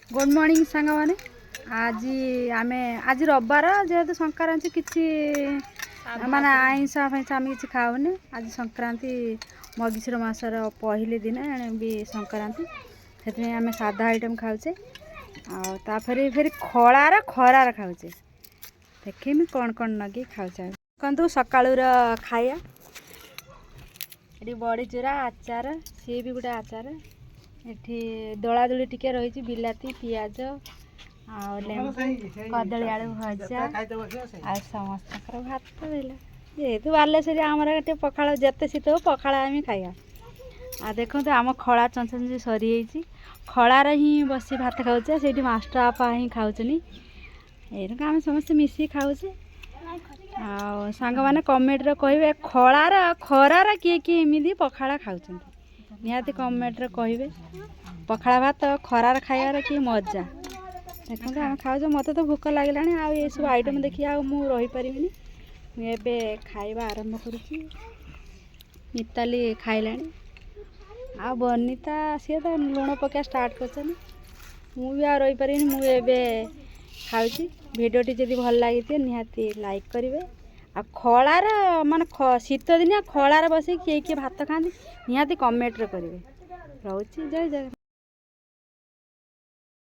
Good morning ସାଙ୍ଗମାନେ। ଆଜି ଆମେ, ଆଜି ରବିବାର ଯେହେତୁ ସଂକ୍ରାନ୍ତି, କିଛି ମାନେ ଆଇଁଷ ଫାଇଁଷ ଆମେ କିଛି ଖାଉନି। ଆଜି ସଂକ୍ରାନ୍ତି, ମଗଶିର ମାସର ପହିଲି ଦିନ, ଏଣେ ବି ସଂକ୍ରାନ୍ତି, ସେଥିପାଇଁ ଆମେ ସାଧା ଆଇଟମ୍ ଖାଉଛେ। ଆଉ ତାପରେ ଫେରି ଖଳାର ଖରାର ଖାଉଛେ। ଦେଖିମି କ'ଣ କ'ଣ ଲଗେଇ ଖାଉଛେ। ଦେଖନ୍ତୁ ସକାଳୁର ଖାଇବା, ଏଠି ବଡ଼ି ଚୁରା, ଆଚାର, ସିଏ ବି ଗୋଟେ ଆଚାର। ଏଠି ଦଳାଦଳି ଟିକେ ରହିଛି, ବିଲାତି, ପିଆଜ ଆଉ ଲେମ୍ବୁ, କଦଳୀ ଆଳୁ ଭଜା ଆଉ ସମସ୍ତଙ୍କର ଭାତ ରହିଲା। ଯେହେତୁ ବାଲେଶ୍ୱରୀ, ଆମର ଟିକେ ପଖାଳ, ଯେତେ ଶୀତ ହଉ ପଖାଳ ଆମେ ଖାଇବା। ଆଉ ଦେଖନ୍ତୁ, ଆମ ଖଳା ଚଞ୍ଚି ସରିଯାଇଛି। ଖଳାରେ ହିଁ ବସି ଭାତ ଖାଉଛେ। ସେଇଠି ମାଷ୍ଟର ବାପା ହିଁ ଖାଉଛନ୍ତି। ଏଇରକମ ଆମେ ସମସ୍ତେ ମିଶିକି ଖାଉଛେ। ଆଉ ସାଙ୍ଗମାନେ କମେଣ୍ଟରେ କହିବେ, ଖଳାର ଖରାର କିଏ କିଏ ଏମିତି ପଖାଳ ଖାଉଛନ୍ତି? ନିହାତି କମେଣ୍ଟରେ କହିବେ। ପଖାଳ ଭାତ ଖରାରେ ଖାଇବାର କି ମଜା! ଦେଖନ୍ତୁ, ଆମେ ଖାଉଛୁ। ମୋତେ ତ ଭୋକ ଲାଗିଲାଣି ଆଉ ଏସବୁ ଆଇଟମ୍ ଦେଖି ଆଉ ମୁଁ ରହିପାରିବିନି। ମୁଁ ଏବେ ଖାଇବା ଆରମ୍ଭ କରୁଛି। ମିତାଲି ଖାଇଲାଣି ଆଉ ବନିତା ସିଏ ତ ଲୁଣ ପକାଇବା ଷ୍ଟାର୍ଟ କରିଛନ୍ତି। ମୁଁ ବି ଆଉ ରହିପାରିବିନି, ମୁଁ ଏବେ ଖାଉଛି। ଭିଡ଼ିଓଟି ଯଦି ଭଲ ଲାଗିଥିବ, ନିହାତି ଲାଇକ୍ କରିବେ। ଆଉ ଖଳାର ମାନେ ଶୀତ ଦିନିଆ ଖଳାରେ ବସିକି କିଏ କିଏ ଭାତ ଖାଆନ୍ତି, ନିହାତି କମେଣ୍ଟରେ କରିବେ। ରହୁଛି, ଜୟ ଜଗନ୍ନାଥ।